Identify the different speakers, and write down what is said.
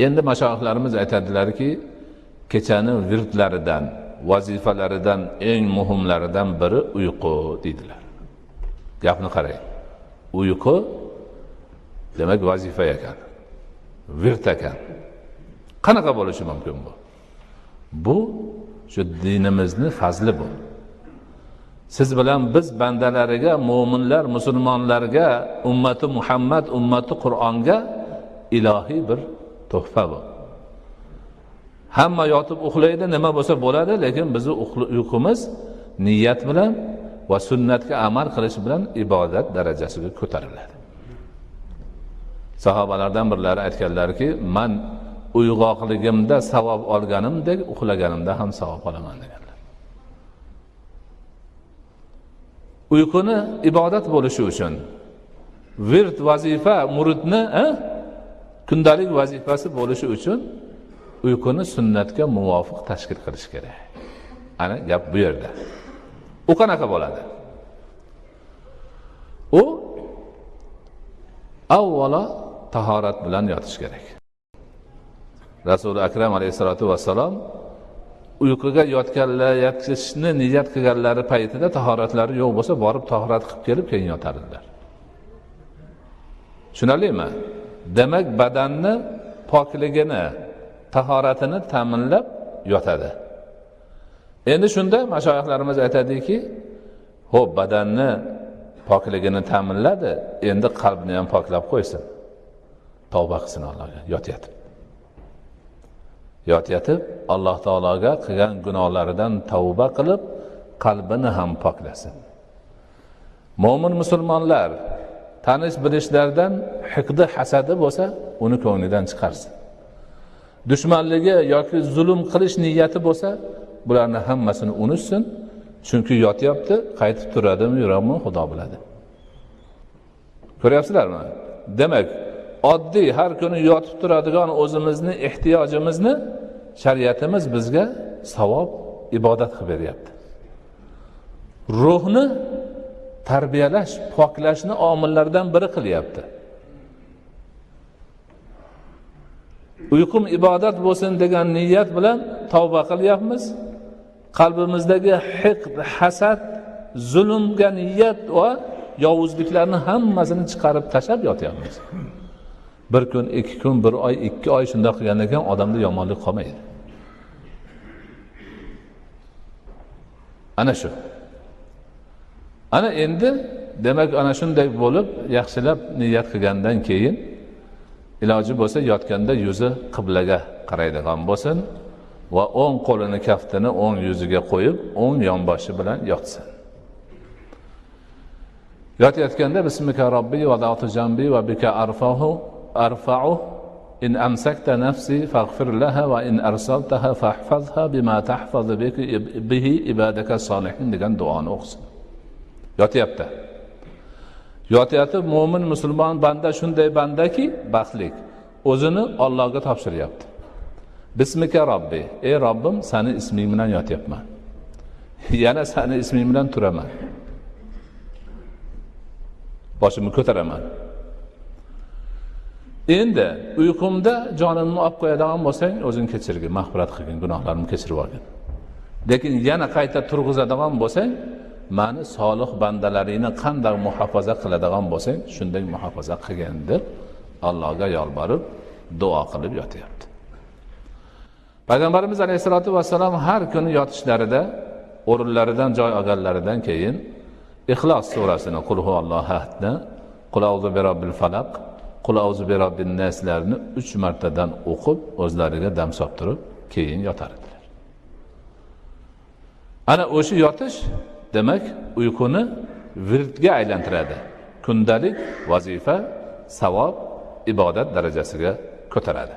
Speaker 1: Endi mashoyixlarimiz aytadilarki, kechani virdlaridan, vazifalaridan eng muhimlaridan biri uyqu deydilar. Gapni qarang. Uyqu demak vazifa ekan, virt ekan. Qanaqa bo'lishi mumkin bu? Bu shu dinimizni fazli bu. Siz bilan biz bandalariga, mo'minlar, musulmonlarga, ummati Muhammad, ummati Qur'onga ilohiy bir tuhfa bu. Hamma yotib uxlaydi, nima bo'lsa bo'ladi, lekin bizni uyqumiz niyat bilan va sunnatga amal qilish bilan ibodat darajasiga ko'tariladi. Sahobalardan birlari aytganlarki, man uyg'oqligimda savob olganimdek uxlaganimda ham savob olaman deganlar. Uyquni ibodat bo'lishi uchun virt vazifa muridni kundalik vazifasi bo'lishi uchun uyquni sunnatga muvofiq tashkil qilish kerak. Ana gap bu yerda. U qanaqa bo'ladi? U avvalo tahorat bilan yotish kerak. Rasuli Akram alayhisolatu vassalom uyquga yotganlar, yotishni niyat qilganlari paytida tahoratlari yo'q bo'lsa, borib tahorat qilib kelib keyin yotardilar. Tushunarlimi? Demak, badanni pokligini, tahoratini ta'minlab yotadi. Endi shunda mashoyixlarimiz aytadiki, xo'p, badanni pokligini ta'minladi, endi qalbni ham poklab qo'ysin. Tavba qilsin Allohga, yotyapti. Yotyatib Alloh taologa qilgan gunohlaridan tavba qilib, qalbini ham poklasin. Mo'min musulmonlar tanish bilishlardan hiqdi hasadi bo'lsa, uni ko'nglidan chiqarsin. Dushmanligi yoki zulm qilish niyati bo'lsa, bularni hammasini unutsin, chunki yotyapti, qaytib turadimi, yo'qmi, Xudo biladi. Ko'ryapsizlarmi? Demak, oddiy har kuni yotib turadigan o'zimizni ehtiyojimizni shariatimiz bizga savob, ibodat qilib beryapti. Ruhni tarbiyalash, poklashni omillaridan biri qilyapti. Uyqum ibodat bo'lsin degan niyat bilan tavba qilyapmiz. Qalbimizdagi hiqd, hasad, zulmga niyat va yovuzliklarni hammasini chiqarib tashlab yotyapmiz. Bir kun, ikki kun, bir oy, ikki oy shunday qilgandan keyin odamda yomonlik qolmaydi. Ana shu. Ana endi demak ana shunday bo'lib yaxshilab niyat qilgandan keyin iloji bo'lsa yotganda yuzi qiblaga qaraydigan bo'lsin va o'ng qo'lini kaftini o'ng yuziga qo'yib, o'ng yonboshi bilan yotsin. Yotayotganda bismika robbi va da'tu jambi va bika arfa'u in amsakta nafsi faghfir laha va in arsaltaha fahfazha bima tahfazu bihi ibadaka solihin degan duoni o'qisin. Yotyapti. Yotyapti mo'min musulmon banda shunday bandaki baxtlik, o'zini Allohga topshiryapti. Bismika robbi, ey Robbim, seni isming bilan yotyapman. Yana seni isming bilan turaman. Boshimni ko'taraman. Endi uyqumda jonimni olib qo'yadigan bo'lsang, o'zing kechirgin, mag'firat qilgin, gunohlarimni kechirib olgin. Lekin yana qayta turg'izadigan bo'lsang, meni solih bandalaringni qanday muhofaza qiladigan bo'lsang, shunday muhofaza qilgin deb Allohga yolborib duo qilib yotyapti. Payg'ambarimiz alayhisolatu vassalom har kuni yotishlarida, o'rinlaridan joy olganlaridan keyin Ixlos surasini, Qul huvallohu ahadni, Qul a'udhu birabbil falaq, Qul a'udhu birabbin naslarni 3 martadan o'qib, o'zlariga dam solib keyin yotar edilar. Ana o'sha yotish demak uyquni virdga aylantiradi. Kundalik vazifa, savob, ibodat darajasiga ko'taradi.